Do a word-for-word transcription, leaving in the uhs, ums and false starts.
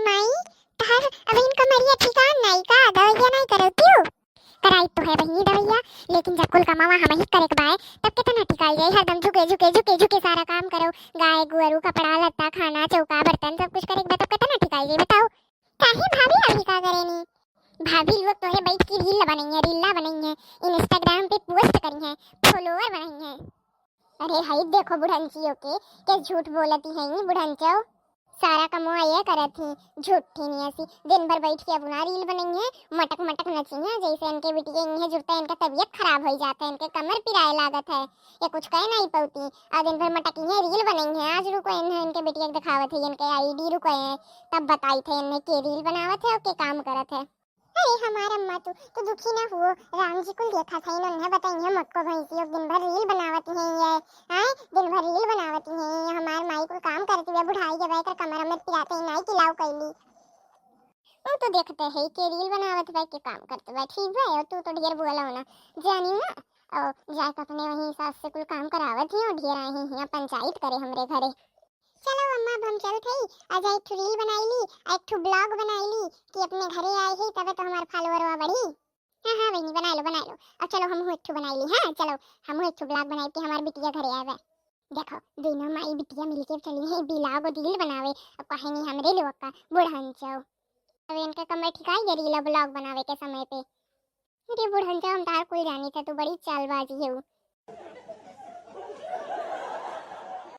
माई, तहर अबहिन कमरिया ठिकान नाई का, दवइया नाई करौतियो? कराई तो है बहिनी दवइया, लेकिन जब कुल कमावा हमही करे के बाय, तब केतना ठिकाई जाई, हरदम झुके, झुके, झुके, झुके सारा काम करो, गाय, गोरू, कपड़ा, लत्ता, खाना, चौका, बर्तन, सब कुछ करे के बा, तब केतना ठिकाई जाई, बताओ। काहे भाभी अभी का करेनी? भाभी लोग तोहरे बैठ के reel बनइहैं, reel बनइहैं, Instagram पे post करिहैं, follower बनइहैं। अरे हई देखो बुढ़ंचियो के, के झूठ बोलती हैं ई बुढ़ंचो। सारा कमवा ये करत ही, झूठी नियसी। दिन भर बैठ के अपना reel बनइहैं, मटक मटक नचिहैं, जैसे इनके बिटिया इन्हें जुड़ता, इनका तबीयत खराब होइ जात है, इनके कमर पिराए लागत है, ये कुछ कह नहीं पौती। आ दिन भर मटकिहैं, reel बनइहैं। आज रुको इन्हें, इनके बिटिया के दिखावत है, इनके ID रुको है, तब बताई थे इन्हें के reel बनावत है और के काम करत है। अरे हमार अम्मा, तू, तू दुखी ना हुओ, राम जी कुल देखा था, इन्होंने बताई है मोटको भैंसी, दिन भर reel बनावती हैं ये, आए, दिन भर reel बनावती हैं ये, हमार माई कुल काम करती है, बुढ़ाई जब एकर कमर में पिराते ही नाई किलाऊ कैली। वो तो देखते है के reel बनावत बा, के काम करत बा, ठीक बा, और तू तो ढेर बोला हो ना, जानी ना, और जाके अपने वहीं सास से कुल काम करावत ही, और ढेर आई ही यहाँ पंचायत करे हमरे घरे। चलो अम्मा, अब हम चलत हई, आज एक ठो reel बनाई ली, एक ठो vlog बनाई ली कि अपने घरे आए ही, तबे तो हमार followerवा बढ़ी। हाँ, हाँ बहिनी, बनाई लो, बनाई लो। अब चलो हमहू एक ठो बनाई ली, हाँ, चलो हमहू एक ठो vlog बनाई कि हमार बिटिया घरे आवे। देखो, दोनों माई बिटिया मिलके चली हैं vlog और reel बनावे। अब कहे नहीं हमरे लोग का बुढ़ंचो। अब इनका कमर ठिकाई गई reel vlog बनावे के समय पे। अरे बुढ़ंचो, हम तार कुल जानी थे, तू बड़ी चालबाजी है।